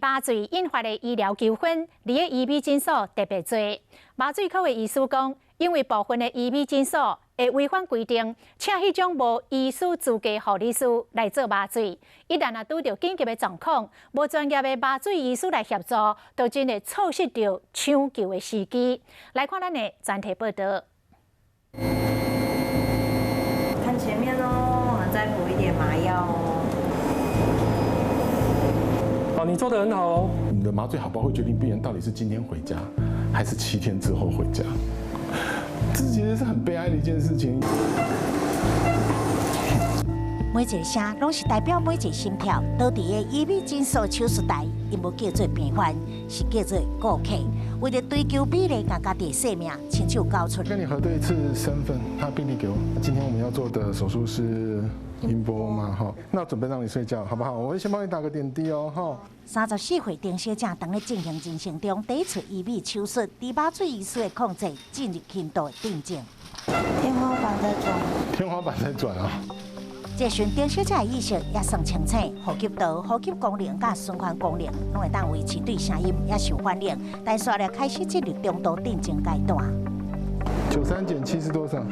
麻醉引發的醫療糾紛，佇个醫美診所特別濟。麻醉科的醫師講，因為部分的醫美診所會違反規定，請彼種無醫師資格護理師來做麻醉。一旦若拄著緊急的狀況，無專業的麻醉醫師來協助，就真會錯失著搶救的時機。來看咱的專題報導。看前面哦，我們再補一點麻藥哦。好，你做得很好哦。你的麻醉好不好，會決定病人到底是今天回家，還是7天之後回家。這其實是很悲哀的一件事情。每一個聲攏是代表每一個心跳，都佇个醫美診所手術台，伊無叫做病患，是叫做顧客。為著追求美麗，共家己的性命親手交出。跟你核對一次身份，他病歷給我。今天我們要做的手術是音波嘛？哈，那準備讓你睡覺，好不好？我會先幫你打個點滴哦，哈。34歲丁小姐當咧進行人生中第一次醫美手術，佇麻醉醫師的控制進入輕度的鎮靜。天花板在轉。天花板在轉啊！這時丁小姐的意識也算清醒，呼吸道、呼吸功能佮循環功能攏會當維持，對聲音也有反應，但煞咧開始進入中度鎮靜階段。93減7是多少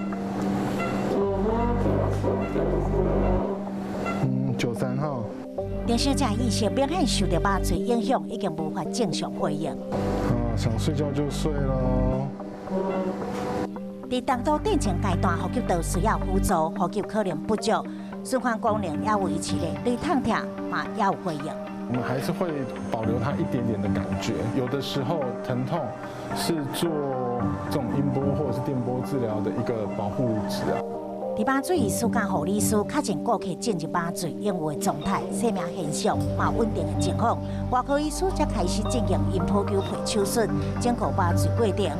？93哈。丁小姐意識明顯受著麻醉影響，已經無法正常回應。啊，想睡覺就睡囉。佇中度鎮靜階段，呼吸道需要輔助，呼吸可能不足，循環功能也維持咧，對痛疼嘛也有回應。我們還是會保留它一點點的感覺，有的時候疼痛是做這種音波或者是電波治療的一個保護值啊。佇麻醉醫師佮護理師確認顧客進入麻醉應有的狀態、生命現象嘛穩定的情況，外科醫師才開始進行音波糾皮手術。整個麻醉過程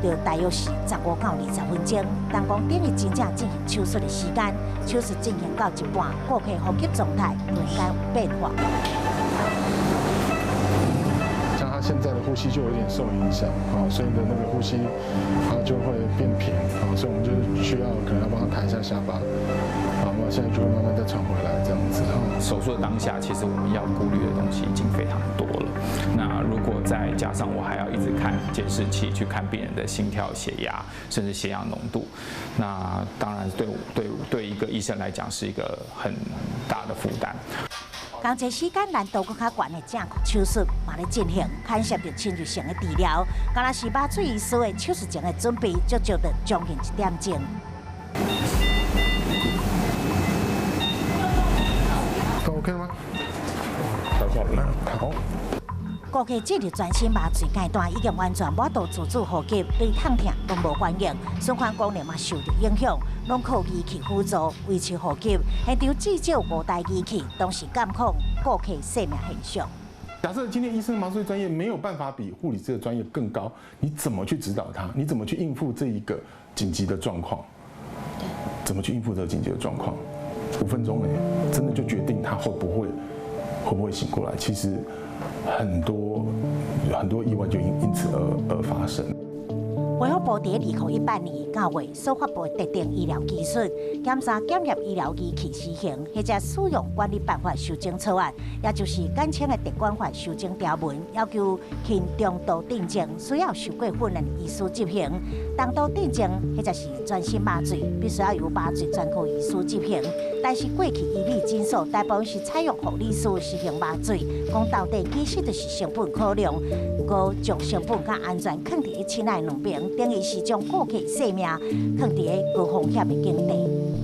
就大約是15到20分鐘，但講等於真正進行手術的時間，手術進行到一半，顧客呼吸狀態突然間有變化。像他現在的呼吸就有點受影響，啊，所以的那個呼吸，他就會變頻，啊，所以我們就需要可能要幫他抬一下下巴，好，那現在就會慢慢再喘回來，這樣子。手術的當下，其實我們要顧慮的東西已經非常多了。那如果再加上我還要一直看監視器去看病人的心跳、血壓，甚至血氧濃度，那當然對一個醫生來講是一個很大的負擔。仝這時間難度閣較懸的正確手術嘛咧進行，牽涉著侵入性的治療，敢若是麻醉醫師的手術前的準備，足足著將近一點鐘。都 OK 嗎？好。顧客進入全身麻醉階段，已經完全無度自主呼吸，對痛疼攏無反應，循環功能嘛受著影響，攏靠儀器輔助維持呼吸。現場至少五台儀器同時監控顧客生命現象。假設今天醫生麻醉專業沒有辦法比護理師的專業更高，你怎麼去指導他？你怎麼去應付這一個緊急的狀況？怎麼去應付這個緊急的狀況？5分鐘內，真的就決定他會不會醒過來？其實很多很多意外就因此而發生。衛福部佇2018年9月所發布的特定醫療技術檢查檢驗醫療儀器施行或者使用管理辦法修正草案，也就是簡稱的特管法修正條文，要求輕中度鎮靜需要受過訓練的醫師執行，重度鎮靜或者是全身麻醉，必須要由麻醉專科醫師執行。但是過去醫美診所大部分是採用護理師施行麻醉，講到底其實就是成本考量，毋過將成本佮安全囥佇親愛兩邊，等於是將顧客性命囥佇個高風險的境地。